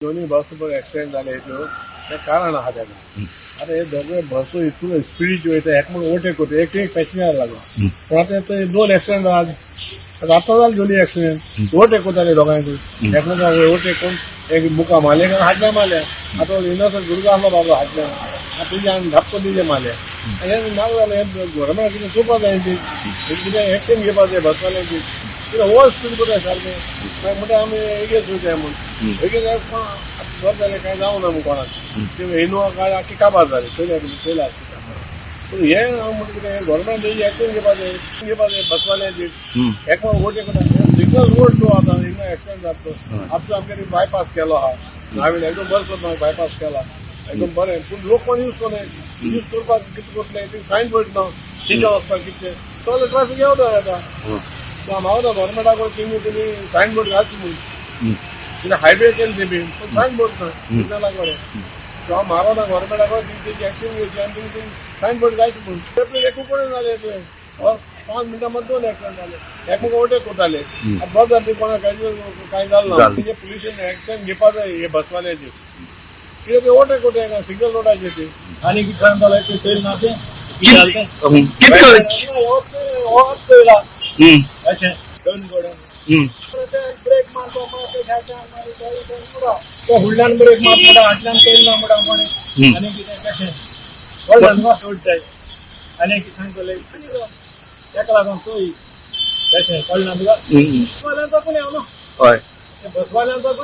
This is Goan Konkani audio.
दोन्ही बस एक्सिडेंट जाले त्यो तें कारण आहा तेका. आतां हे दोगे बसो इतून स्पिडीच्यो वयता, एक म्हण ओवरटेक करता, एक एक पॅसेंजर लागलो. पूण आतां ते दोन एक्सिडेंट आतां आतां जाले, दोनी एक्सिडेंट. ओवरटेक करताले दोगांयकूय, एकमेकांक ओवरटेक करून एक मुखार मारले आनी हाडल्या मारल्या. आतां इनोसंट भुरगो आसलो बाबा हाडल्या, आतां तेजे आनी धापको तेजे मारल्या. हें नाका जालें. हें गव्हर्मेंट कितें चोवपा जाय, ती कितें एक्शन घेवपा जाय बसवाल्यांची. कितें ओवर स्पीड करता सारकें, मागीर म्हणटा आमी एगेन्स्ट वयताय म्हूण. एगेन्स्ट कोण बरें जालें, कांय जावं ना म्हूण कोणाक. ते इनोवा गाडी आख्खी काबार जाली, चोयल्या चोयल्या. पूण हें हांव म्हणटा कितें, गव्हर्मेंट तेजी एक्शन घेवपा जाय, घेवपा जाय बसवाल्यांची. एकमेकांक ओवरटेक करता, सिग्नल रोड तो आतां हिंगा एक्सिडेंट जाता. आमचो आमच्यानी बायपास केलो आहा नावेले, एकदम बरो बायपास केला, एकदम बरें. पूण लोक कोण यूज करनाय. यूज करपाक कितें करतले? ती सायन बोर्ड ना तेच्या वचपाक कितें सगळें ट्राफीक येवता येता. हांव गव्हर्मेंटा कडेन तुमी तुमी सायन बोर्ड घालची म्हूण. कितें हायवे केले ते बीन, पूण सायन बोर्ड ना सिग्नला कडेन. सो हांव मारोना गव्हर्मेंटा कडेन, तुमी तेजी एक्शन घेवची आनी तुमी तुमी सायन बोर्ड घालची म्हूण. एकू कडेन जाले ते 5 मिनटां मध्ये दोन एक्सिडेंट जाले, एकमेकां ओवरटेक करताले. आतां बरें जालें, कोणाक कांय जालें ना. तेजे पुलिशेन एक्शन घेवपा जाय हे बसवाल्याची. कितें ते ओवरटेक करता सिग्नल रोडाचेर ते. आनी कितें सांगताले ते चोयल ना ते कितें जालें तें? कित कर हो चोयला अशें दोन कडेन ते ब्रेक मारतो, तो फुडल्यान ब्रेक मारता म्हणटा, फाटल्यान चोयल ना म्हणटा कोणी. आनी कितें कशें व्हडल्यान सोडटाय. आनी कितें सांगतले तेका लागून चोय कशें कळना तुका. बसवाल्यांचो कोणी हांव न्हू. हय. बसवाल्यांचो.